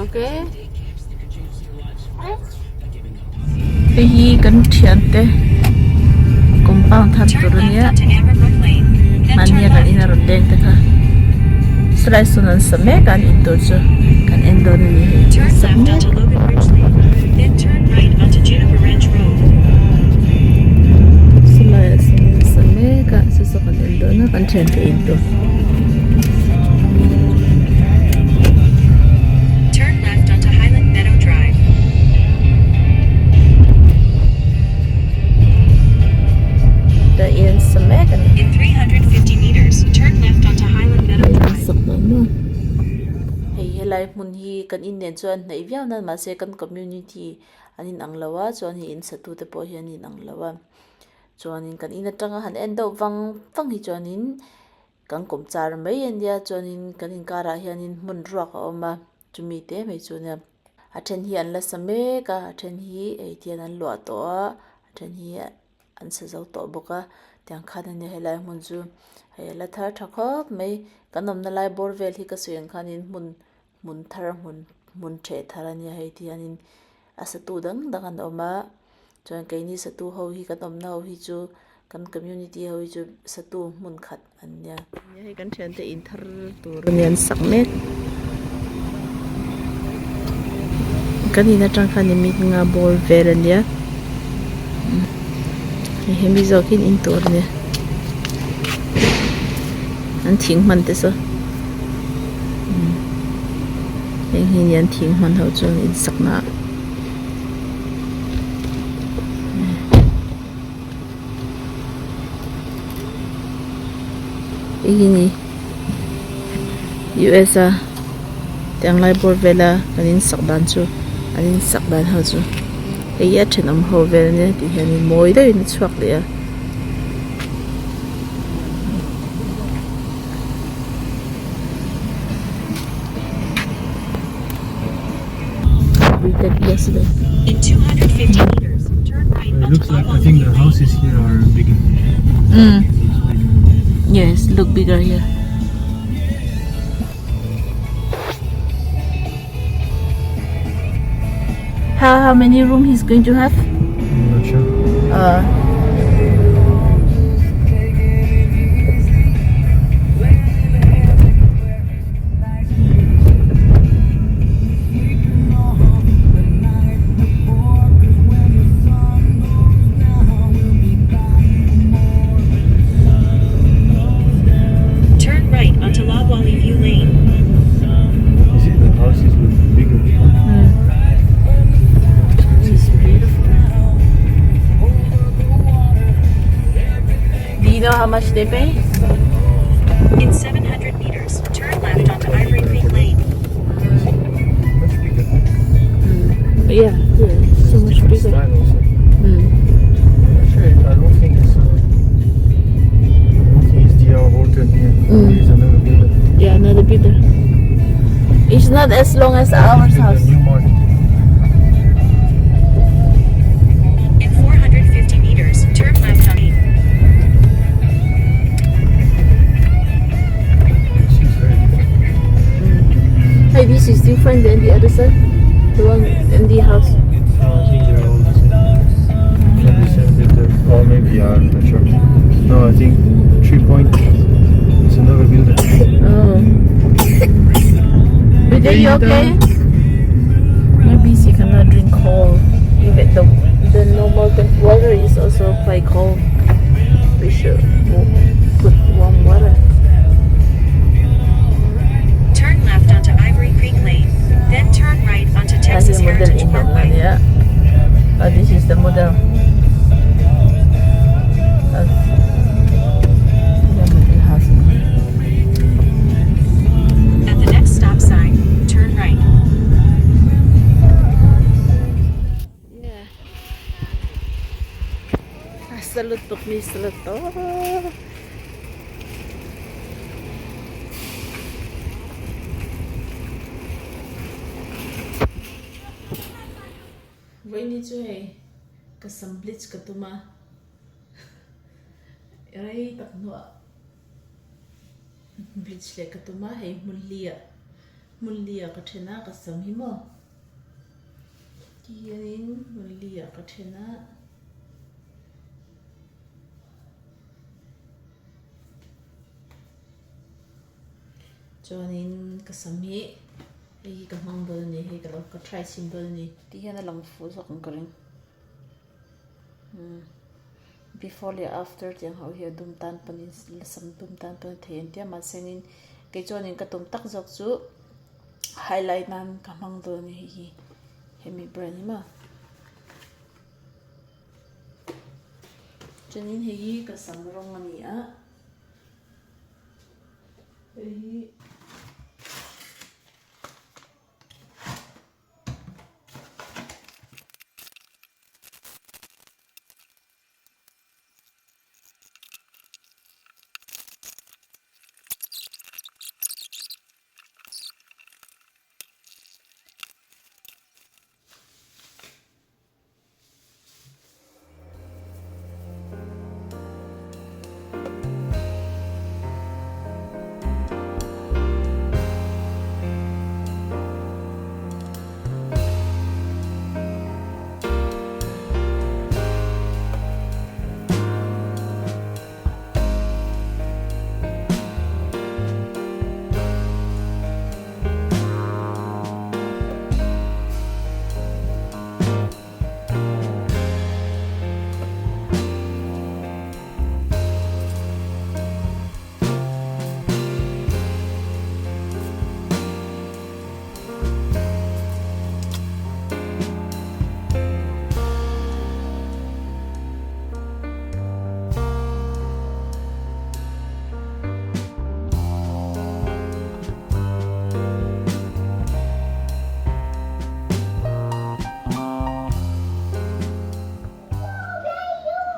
okay? Hei hi kan thiante compound thar tur ania mahni a kan in a rawn leng te kha silai sawn an sa mek a an in tur chu kan en dawn a ni hei an sa mek. Silai ah sawn an sa mek a chu chu kan en dawn a kan thiante in tur. Turn left onto Highland Meadow Drive. Ta in sa mek a ni. In 350 meters, turn left onto Highland Meadow Drive. Sak hman maw? Hei helai hmun hi kan in nen chuan hnaih viau nan mahse kan community an inang lo a chuan hei in satu te pawh hi an inang lo a chuanin kan in atanga han en deuh vang vang hi chuanin Kan kawm char mai a nia chuanin kan inkarah hianin hmun ruak a awm a chumi te mai chu nia a then hi an la sa mek a a then hi hei tian an luah tawh a a then hi an sa zo tawh bawk a tiang khan a nia helai hmun chu hei a la thar tha khawp mai kan awmna lai bawr vel hi ka sawi ang khanin hmun hmun thar hmun hmun theh thar a nia hei tihianin a satu dang dang an awm a chuan keini satu ho hi kan awmna ho hi chu kan community ho hi chu satu hmun khat an nia. Nia hei kan thiante in thar tur a nia an sak mek kan in atang khan in mit nga bawr vel a nia hei hemi zawk hi in tur a nia an thing hman te saw heng hi nia an thing hman ho chuan in sakna ah. Hei hi ni U_S a tiang lai bawr vela kan in sak dan chu an in sak dan ho chu hei hi a thenawm ho vel ania tih hianin mawi deuhin a chhuak leh a. We did yesterday. In 250 meters, turn right It onto looks like I Loblolly think the Lane. houses here are bigger. Mm. Yes, look bigger here. How how many room he's going to have? I'm not sure. Uh, Turn right onto Loblolly View Lane. You see the houses look bigger. Mm. It's beautiful. Do you know how much they pay? In 700 meters, turn left onto Ivory Creek Lane. Much bigger. Mm. Yeah, yeah, so much Different bigger. style also. Mm. Actually, I don't think it's. Uh, I don't think it's D.R. Horton here. Mm. There's another builder. Yeah, another bigger. It's not as long as our It's house. The new market. In 450 meters, turn left on This is very different. Hey, this is different than the other side. The one in the house. No, I think they're all the same. Can be same builder. Or maybe I'm not sure. No, I think 3 Point is another builder. Oh. But are you okay? Maybe she cannot drink cold. Even the the normal water is also quite cold. We should put warm water. Turn left onto Ivory Creek Lane, then turn right onto Texas That's the model Heritage in Parkway. Yeah. Oh, this is the model. Of the model house. At the next stop sign, turn right. Yeah. Salutok mi salutok. Vawiini chu hei ka sam bleach ka tum a rei tak hnuah bleach leh ka tum a hei hmun li ah. Hmun li ah ka then a ka sam hi maw ti hianin hmun li ah ka then a. Chuanin ka sam hi hei hi ka hmang dawn a ni hei ka lo ka try chhin dawn a ni. Ti hian a lang fuh zawk ang ka ring. Umm before leh after tih ang ho hi a dum tan pawhin la sam dum tan pawn a thei an tia mahsengin kei chuanin ka tum tak zawk chu highlight nan ka hmang dawn a ni hei hi hemi brand hi maw chuanin hei hi ka sam rawng a ni a hei hi.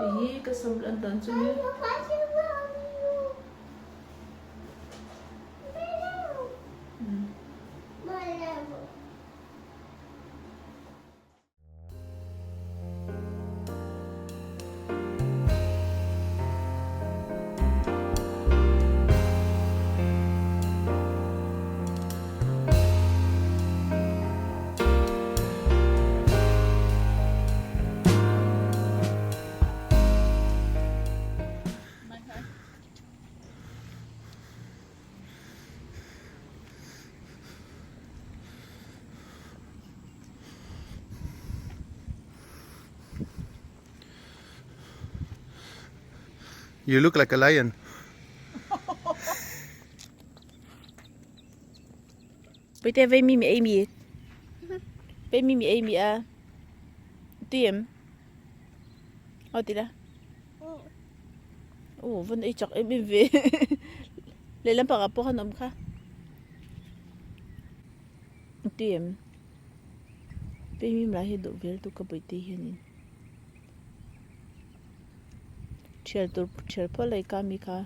Hei hi ka sam lan dan chu hi. You look like a lion. Puite vei mi mi ei mi. Vei mi mi ei mi a. Tui em? Aw ti la. Aw van ei chak em em ve. Lehlam pakah pawh khan a awm kha. Tui em? Vei mi lah hi duh vel tu ka Puite hianin. Thial tur thial pawh la i ka mi kha.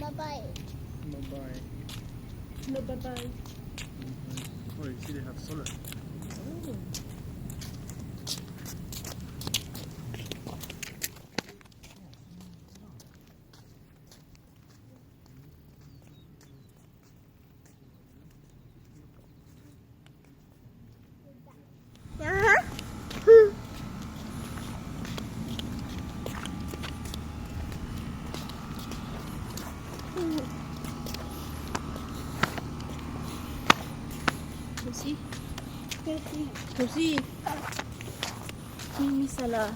Bye-bye. Bye-bye. No, bye-bye. Oh, you see they have solar. Oh. Thosi. Thosi. Mi sala.